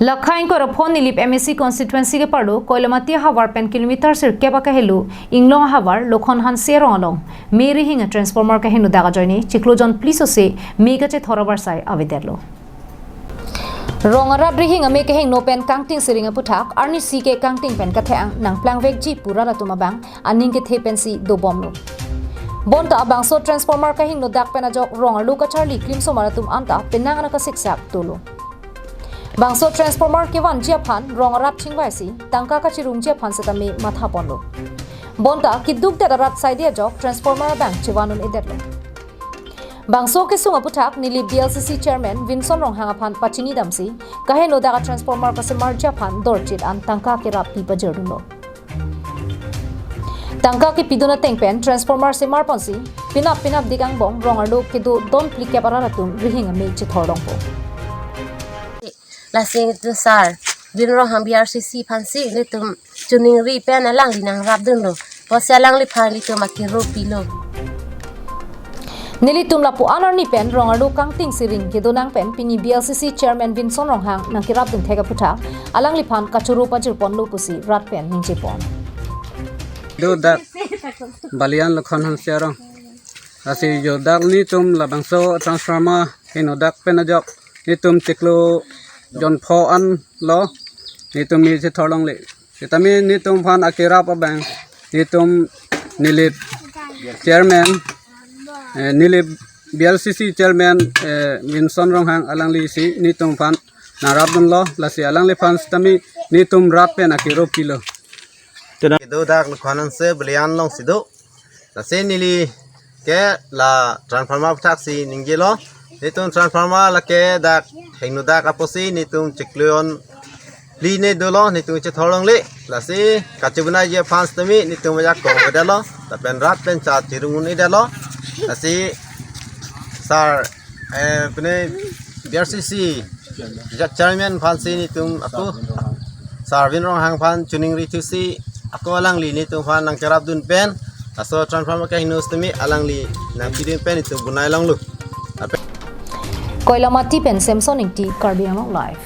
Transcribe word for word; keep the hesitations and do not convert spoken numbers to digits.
Lakha ingkoi ra phongo Nilip M A C constituency ke parlo Koilamati ahavar pen kilometer sirkep akahelo Inglong ahavar Lokhon Hanse arong along me rihing a transformer kahingno dak ajoine chiklo jon phli sose me kachethor avarsai avedetlo. Rong arat rihing ame kahingno pen kangting siring aputhak arnisi ke kangting pen kathe-ang nangplangvekji pu rat atum abang aning kethe pensi dobomlo. Bonta bangso transformer kahingno dak pen ajok rong arlo kacharli klimsomar atum anta penang ana kasiksak dolo. Bangso transformer kevanji aphan rong arat chingvaisi tangka kachirungji aphan setame mathaponlo. Bonta keduk det arat saide ajok transformer abang chevan un-edetlo. Bangso kesung aputhak Nilip B L C C chairman Vinson Ronghang aphan pachini damsi kahingno dak a transformer kasemarji aphan dorchit an tangka kerap pi pajirdunlo. Tangka kepidun ateng pen transformer semarponsi penap penapdik angbong rong arlo kedo don phlikep arat atum rihing ame chethor longpo. Lasi itum sar Vin Ronghang B R C C aphansi nelitum choningri pen alangli nangrapdunlo. Pusi alangliphan nelitum akero pilo. Nelitum lapu-an arni pen rong arlo kangting siring kedonang pen pini B L C C chairman Vinson Ronghang nangkerapdun thek aputhak alangliphan kachoro pajirponlo pusi rat pen ningjepon. Do dak Balian Lokhon Hanse arong. Lasi jo dak nelitum labangso transformer hingno dak pen ajok nelitum chiklo jon pho anlo nelitum me chethor longle. Setame nelitum aphan akerap abang nelitum Nilip chairman, eh, Nilip B L C C chairman, eh, Vinson Ronghang alanglisi nelitum aphan nangrapdunlo, lasi alangliphan setame nelitum rat pen akero pilo. Kedo dak Lokhon Hanse Balian alongsi do. Lasi neli ke la transformer aputhak si ningjelo. Nelitum transformer lake dak hingno dak apotsi nelitum chiklo jon phli ne dolo nelitum chethor longle. Lasi kachibunaiji aphan setame nelitum ajak kong vedetlo. Lapen rat pen chachirung un-edetlo. Lasi sar, eh, pine B R C C ajak chairman aphansi nelitum ako sar Vin Ronghang aphan choningri thusi ako alangli nelitum aphan nangkerapdun pen laso transformer kahingno setame alangli nangpidun pen nelitum bonai longlo. Koilamati pen Samson Ingti, Karbi Anglong Live.